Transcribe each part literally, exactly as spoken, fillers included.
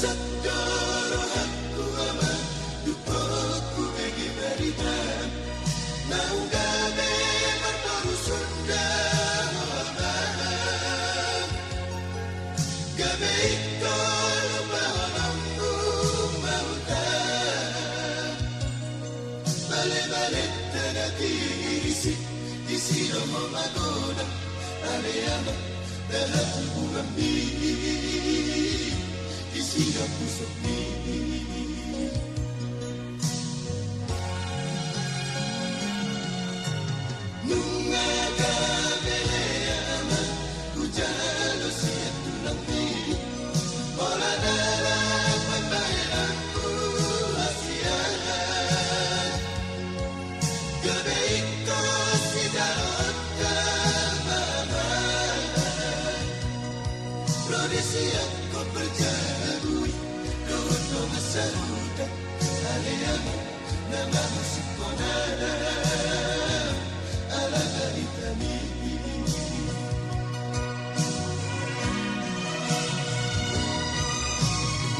Sandoro hakku ama, dukokku bege barita. Naung gabe marboru Sunda ho ama. Gabe ingkon lupa holongmu mahuta. Bale-bale tana tirisi, disi do ho magodang. Ale ama, dalan tu bulan mi, disi do pusokmi. Nunga gabe ama, hujalo sian tulangmi. Holan ala pambahenanku hasian. Gabe ingkon sijaloonta ama. Ro di sian ho parjabui, dohot dongan sahuta. Ale ama, na mamusikhon anak ala baritami.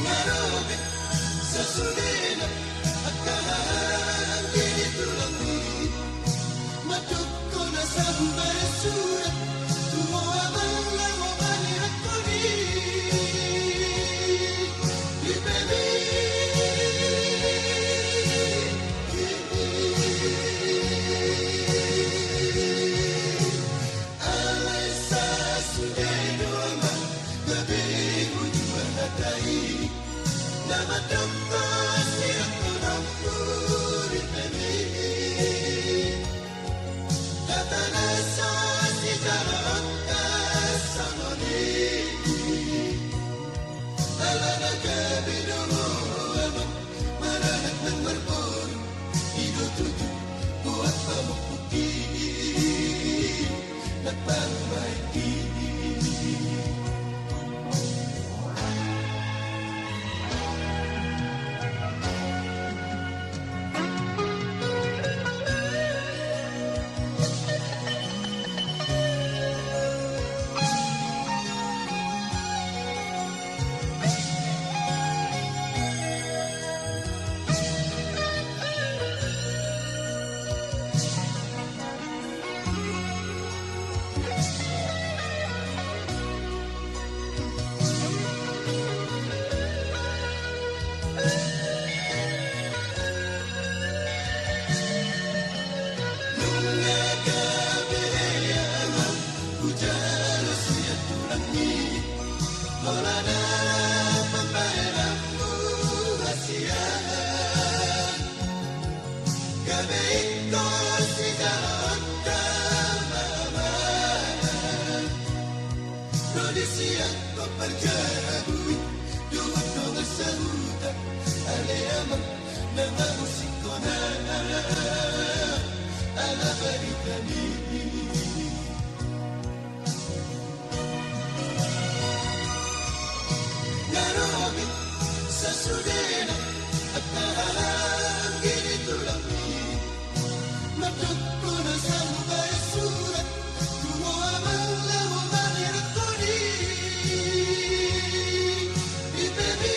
Nga ro be sasudena angka haha anggi ni tulangmi. Mandok ho na sambahen surat tu ho amang laho manirangkon i. Ripemi. Alai sasude do amang gabe hujua hata i. Na mandok ho sirangkonon tu ripemi. Hata na so sijaloonta songon i. Alana gabe do ho amang maranak nang marboru. I do tutu buat pamungkuti nang parumaen i. Nunga gabe ama, hujalo sian tulangmi. Holan ala pambahenanku hasian. Gabe ingkon sijaloonta ama. Ro di sian ho parjabui, dohot dongan sahuta. Ale ama, na mamusikhon anak ala baritami. Nga ro be sasudena angka haha anggi ni tulangmi. Mandok ho na sambahen surat tu ho amang laho manirangkon i. Ripemi.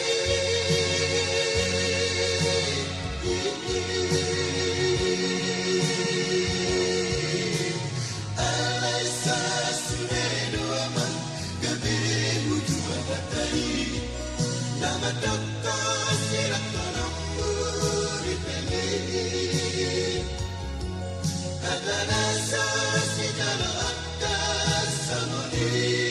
Alai sasude do amang gabe hujua hata i. Na mandok ho sirangkonon tu ripemi. Hata na so sijaloonta songon i.